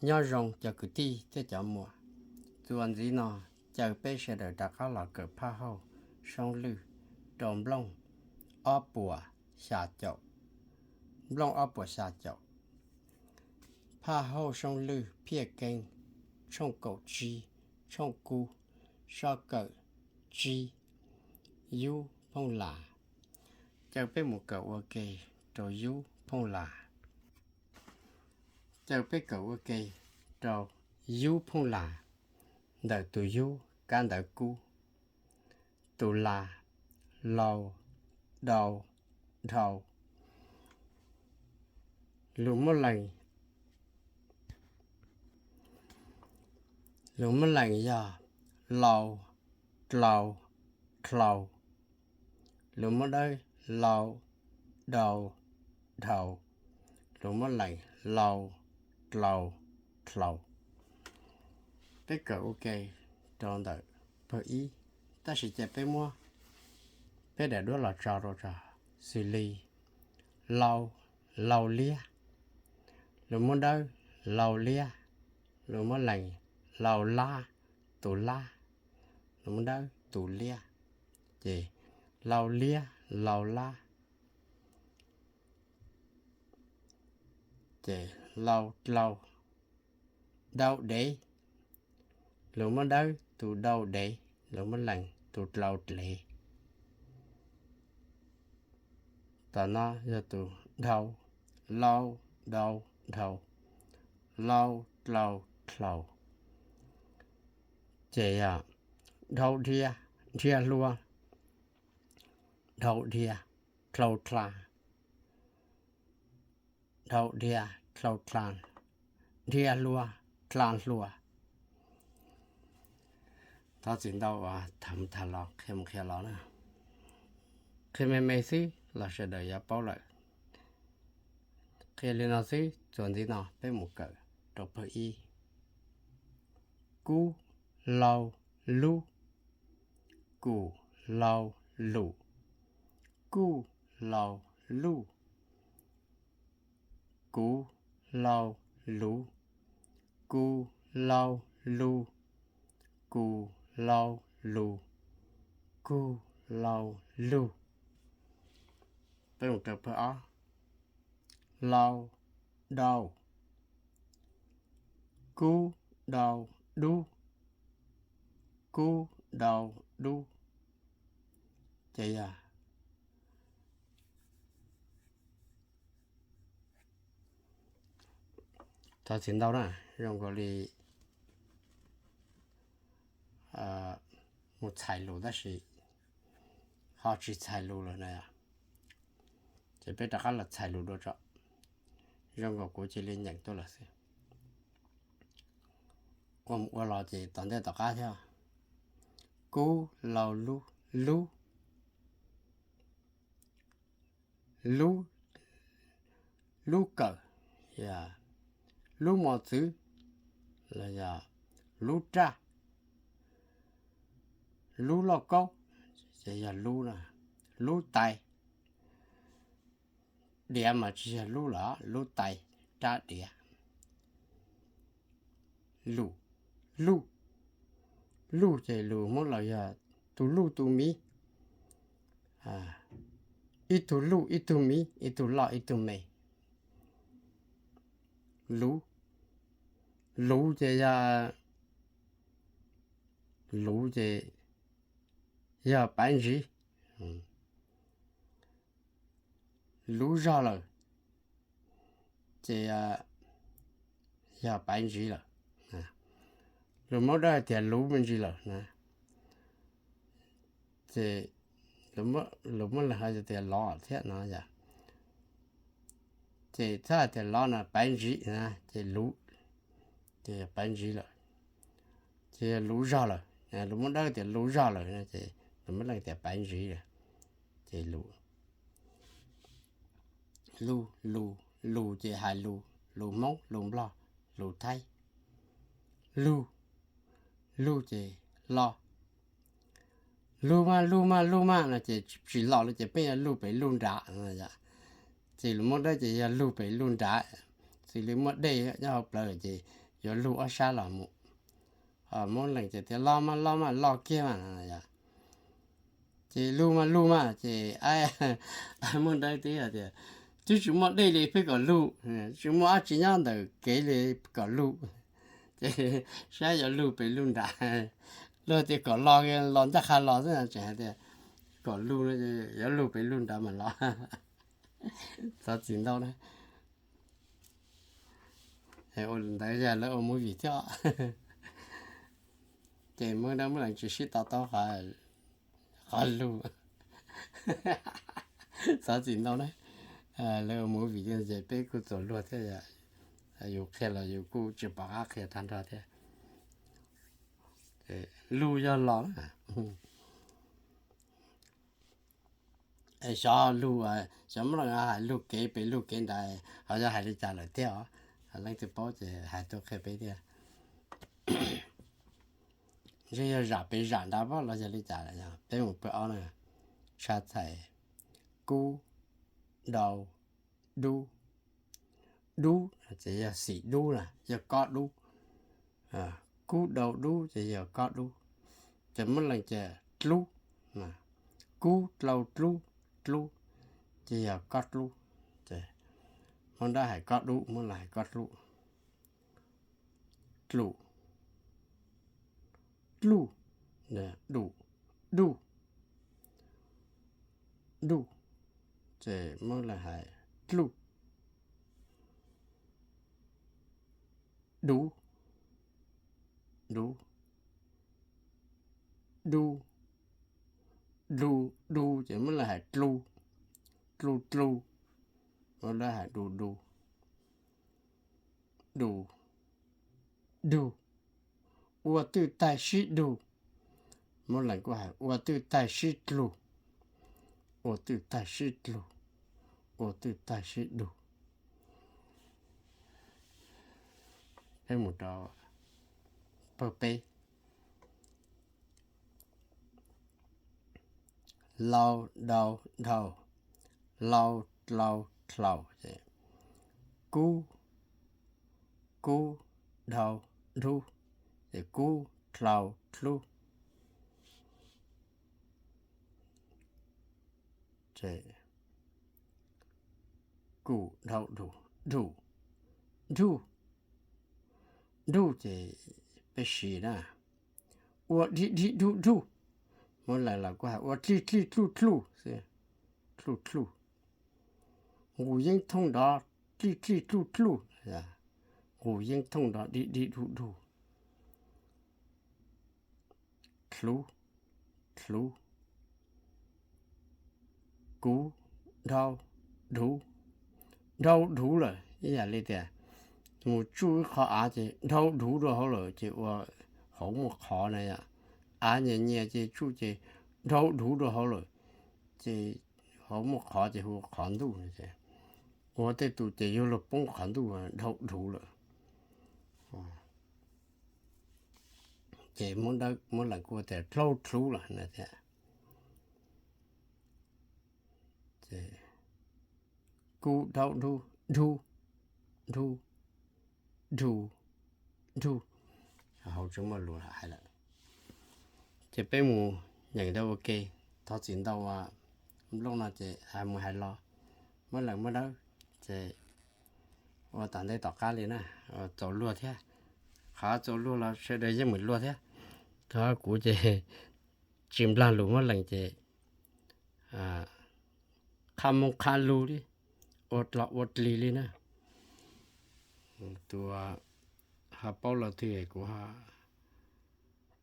Nyob zoo cov kwv tij thiab cov muam, txuas ntxiv no caw peb sawv daws rov qab los kawm phaj hauj soob lwj rau nplooj ob puas xya caum, nplooj ob puas xya caum, phaj hauj soob lwj Phiaj Keeb, tshooj kaum tsib, tshooj kub, sob kawm tsib, yub phooj las. Caw peb mus kawm ua ke rau yub phooj las. Caw peb kawm ua ke rau yub phooj las, ntawm tus yub kab ntawv kub, tus las lau, dau, dhau. Lus muab lees, lus muab lees yog lau, dlau, dlhau. Lus muab dawb, lau, dau, dhau. Lus muab lees, lau, dlau, dlhau. Peb kawm ua ke rau ntawm pawg ib, tab sis ces peb muab peb daim duab los tso rau tso, xws li lau, lau liab. Lus muab dawb, lau liab. Lus muab lees, lau lab, tus lab. Lus muab dawb, tus liab. Ces lau liab, lau lab. Ces lau dlau, dau dev. Lus muab dawb, tus dau dev. Lus muab lees, tus dlau dlev. Tom no yog tus dhau, lau, dau, dhau, lau, dlau, dlhau. Ces yog dhau dhia, dhia hlua, dhau dhia, dlhau dlha, dhau dhia, dlhau dlha, dhia hlua, dlha hlua. Thov txim ntau uas tham mus tham los qhia mus qhia los na. Qhia me me xwb los sawv daws yuav paub lawm. Qhia li no xwb, txuas ntxiv no peb mus kawm rau pawg ib. Kub, lau, lub. Kum, lau, lum. Kuj, lau, luj. Kuv, lau, luv. Ku, lau, lu. Kus, lau, lus. Kug, lau, lug. Peb mus rau pawg ob. Lau, dau. Kub, dau, dub. Kub, dau, dub. Ces yog, thov txim ntau na, zoo nkaus li mus txhais lus tab sis ho tsis txhais lus lawm na. Ces peb rov qab los txhais lus dua tso, zoo nkaus kuv cia li nyeem tuaj lawm xwb. Ua mus ua los ces tom ntej tom qab thiab. Kub, lau, lub. Lub, lub kawm, yog lub mos txwv, los yog lub raj, lub lauj kaub, ces yog lub na. Lub tais, diav mas tsis yog lub los, lub tais, rab diav. Lus, luj, luj ces lus Hmoob los yog tus luj tus miv, ib tug luj ib tug miv, ib tug loj ib tug me. Luv, luv ces yog, luv ces yog paiv ntsiv. Luv zog lawm ces yog paiv ntsiv lawm. Lus Hmoob Dawb hais tias luv me ntsis lawm na, ces lus Hmoob Leeg hais tias lov thiab no yom. Ces txhob hais tias lov no, paiv ntsiv na, ces luv, ces yog paiv ntsiv lawm, ces yog luv zog lawm. Lus Hmoob Dawb tias luv zog lawm no ces lus Hmoob Leeg tias paiv ntsiv lawm, ces luv. Lus, lus, lus ces hais lus, lus Hmoob, lus Nplog, lus Thaib. Lug, lug ces lo. Lug mas, lug mas, lug mas no ces tsis lo lawm ces pheej yog lug pem lug nrad. Ces lus Hmoob Dawb ces yog lug pem lug nrad, xws li muaj dej nyob hauv plawv ces yuav lug ob sab los mus. Hos Moob Lees ces tias los mas los mas los kiag mas yom. Ces lug mas lug mas ces Moob Dawb teb tias twb tsis muaj dej li peb kom lug, tsis muaj dab tsi nyob ntawm kev li kom lug. Ces saib yuav lug pem lug nram, luag tias kom los los ncaj qha los xwb, tseem hais tias kom lug, yuav lug pem lug nrad mas los. Xov txwm ntau na. Ua ntawd yog lawv ua movie thiab. Ces Moob Dawb Moob Lees tsis sib to taub qhov lug. Xov txwm ntau na. Lawv ua movie ces peb kuj txuas luag thiab, yus qhia los yus kuj tsis pom qab qhia tag nrho thiab. Lug yog los na. Xyov lug, xyov muab hais lug kev pem lug kev nrad, ho yog hais li cas lawm thiab os. Leej twg paub ces hais tuaj qhia peb thiab. Ntshe yog zam pem zam nrad los yog li cas, peb mus pawg ob na. Tshaj txhais kub, dau, dub. Dub ces yog xim dub na, yog kob dub. Kub dau dub ces yog kob dub. Ces muab lees ces dlub, kub dlau dlub, dlub ces yog kob dlub. Ces muab nrab hais kob dub, muab lees hais kob dlub. Dlum, dluj, dum, duj, duj, ces muab lees hais dluj. Duv, duv, duv, dlu, du ces muab lees hais dlu, dlu dlu, muab lees hais du du, du, dug, ua twj taig sib dug, muab lees kuj hais ua twj taig sib dlug, ua twj taig sib dlug, ua twj taig sib dug. Peb mus rau pawg peb. Lau, dau, dhau, lau, dlau, dlhau, kub, kub, dhau, dub, ces kub, dlau, dlub. Kum, dhau, dug, dug, dug, dug ces peb siv na. Ua dlig dlig dug dug, muab lees los kuj hais ua dlig dlig dluj dluj xwb, dluj dluj. Nqus yeeb thooj nrov dlig dlig dluj dluj, nqus yeeb thooj nrov dlig dlig dug dug. Dluv, dluv, kuv, dhau, dhuv, dhau dhuv lawm. Ib yam li tias mus tsuj ib qho av ces dhau dhuv rau hauv lawm ces ua hauv muaj qhov na yom. Av nyias nyias ces tsuj ces dhau dhuv rau hauv lawm, ces hauv muaj qhov ces hu qhov ntuj. Ua tej tus ces yuav luag poob qhov ntuj, dhau dhuv lawm. Ces muab lees kuj tias dlau dluv lawm na thiab. Kub, dhau, dhub, dhub, dhub, dhub, dhub, hauv tsis muaj lus hais lawm. Ces peb mus nyeem ntawv ua ke, thov txim ntau, nplooj no ces hais mus hais los, muab lees muab dawb, ces ua tom ntej tom qab li na, txaus luag thiab. Qhov txaus luag los sawv daws yeej meem luag thiab. Thaum kuv ces tsis nplag lus muab lees ces qha moo qha lug li, ua dlog ua dlig li na. Tus ho paub los twg kuv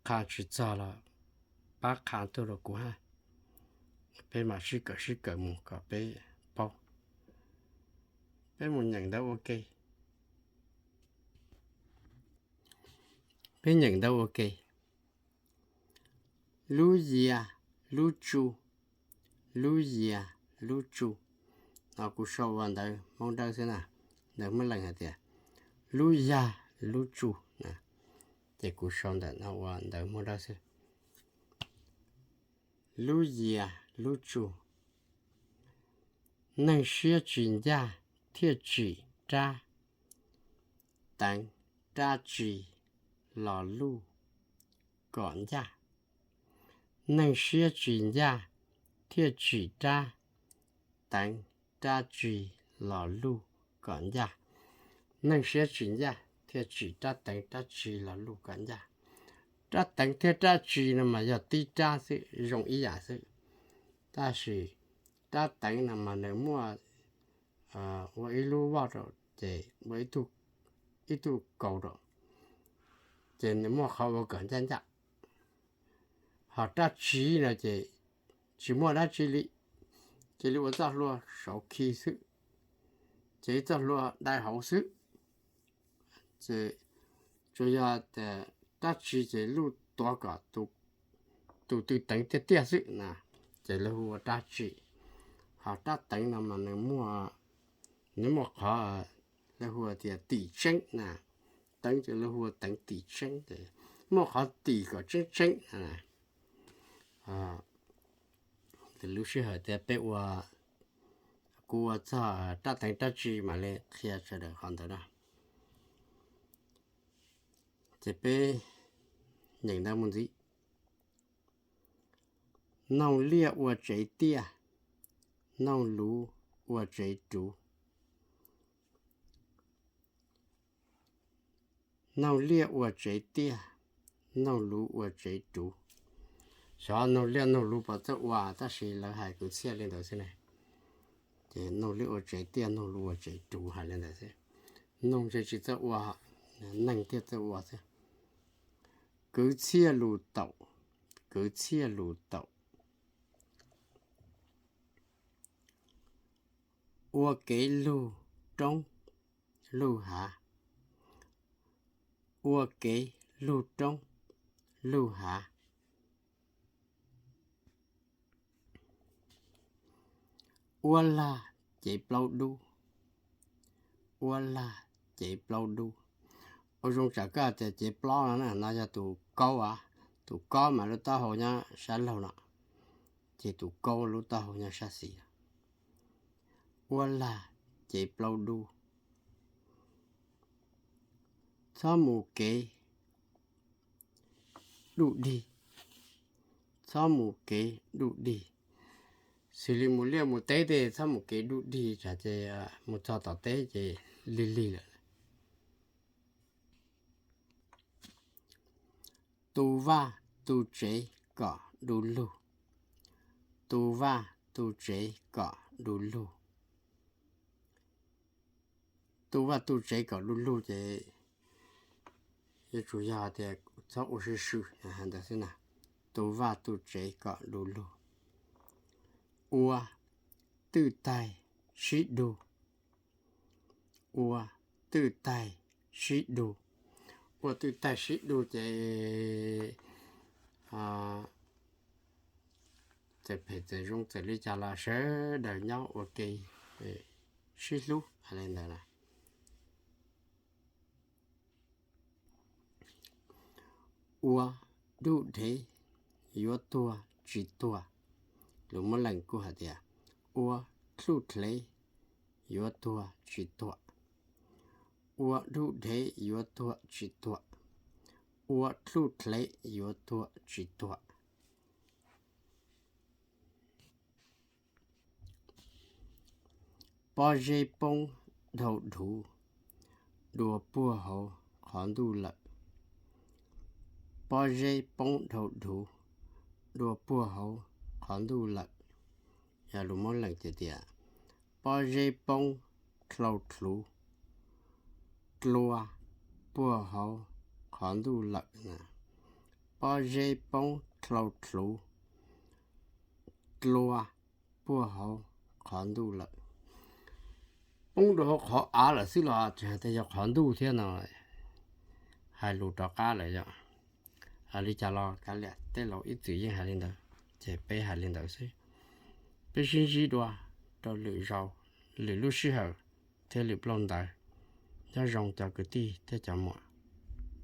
qha tsis txog los pab qha tuaj rau kuv hab. Peb mam sib kawm sib kawm mus kom peb paub. Peb mus nyeem ntawv ua ke. Peb nyeem ntawv ua ke. Lub yias, lub tsu, lub yias, lub tsu. No kuv sau ua ntawv Hmoob Dawb xwb na, ntawv Hmoob Lees hais tias lub yag lub tsu. Ces kuv sau ntawm no ua ntawv Hmoob Dawb xwb. Lub yias lub tsu. Neeg siab tsis ncaj thiaj tsim rab teev. rab tsi los luj kom ncaj. Neeg siab tsis ncaj thiaj tsim rab teev rab tsi los luj kom ncaj. Neeg siab tsis ncaj thiaj tsim rab teev rab tsi los luj kom ncaj. Rab teev thiab rab tsi no mas yog tib rab xwb, zoo ib yam xwb. Tab sis rab teev no mas nws muaj ua ib lub voj rau, ces ua ib tug kaus rau, ces nws muaj qhov ua kom ncaj ncaj. Ho rab tsi no ces tsis muaj dab tsi li, cia li ua txoj hlua saud khi xwb, ces ib txoj hlua dai hauv xwb. Ces tsuas yog rab tsi ces luj tuav kom tus twg teev tiag tiag xwb na, ces lawv hu ua rab tsi. Ho rab teev no mas nws muaj, nws muaj qhov lawv hu tias tim tseeb na, teev ces lawv hu ua teev tim tseeb, muaj qhov tim kom tseeb tseeb. Lub sij hawm tias peb ua, kuv ua txog rab teev rab tsi mam li qhia sawv daws qhov ntawd na. Ces peb nyeem ntawv mus ntxiv. Noog liaj ua tsev tiaj, noog luv ua tsev ruv. Noog liaj ua tsev tiaj, noog luv ua tsev ruv. Xyov noog liaj noog luv puas txawj ua, tab sis lawv hais kwv txhiaj li ntawd xwb ne. Ces noog liaj ua tsev tiaj, noog luv ua tsev ruv hais li ntawd xwb. Noog ntshe tsis txawj ua, neeg thiaj txawj ua xwb. Kwv txhiaj lus taum, kwv txhiaj lus taum. Ua kev lug roob lug hav, ua kev lug roob lug hav. Ua lag cev plaub dub, ua lag cev plaub dub. Ua zoo tsam koj tias cev plaub no na, no yog tus kaub a, tus kaub mas lub taub hau nyob sab laug no, ces tus kaub lub taub hau nyob sab xis. Ua lag cev plaub dub. Txhob mus kev duj dig, txhob mus kev duj dig. Xws li mus liaj mus teb tes txhob mus kev duj dig, tsam ces mus txog tom teb ces lig lig lawm. Tu vaj tu tsev kom du lug, tu vaj tu tsev kom du lug. Tu vaj tu tsev kom du lug ces yuav tsum yog tias txhob ua swm swm ntawd xwb na. Tu vaj tu tsev kom du lug. Ua twj taig sib dug, ua twj taig sib dug. Ua twj taig sib dug ces txawm phem txawm zoo txawm li cas los sawv daws nyob ua ke sib hlub hais li ntawd na. Ua duj dhev yuav tuag tsis tuag. Lus Moob Leeg kuj hais tias ua dluj dhev yuav tuag tsis tuag. Ua duj dhev yuav tuag tsis tuag. Ua dluj dhev yuav tuag tsis tuag. Pob zeb poob dhau dhuv, dua puag hauv qhov ntuj lawm. Pob zeb poob dhau dhuv, dua puag hauv qhov ntuj lawm. Yog lus Moob Leeg tias tias, pob zeb poob dlhau dluv, dlua puag hauv qhov ntuj lawm. Pob zeb poob dlhau dluv, dlua puag hauv qhov ntuj lawm. Poob rau hauv qhov av lawm xwb los tsis hais tias yog qhov ntuj thiab no, hais lus rov qab lawm yom. Li cas los kav liam, tej laus ib txwm yeej hais li ntawd, ces peb hais li ntawd xwb. Peb sib ntsib dua rau lwm zaus, lwm lub sij hawm thiab lwm plaj ntawd. Nyob zoo cov kwv tij thiab cov muam.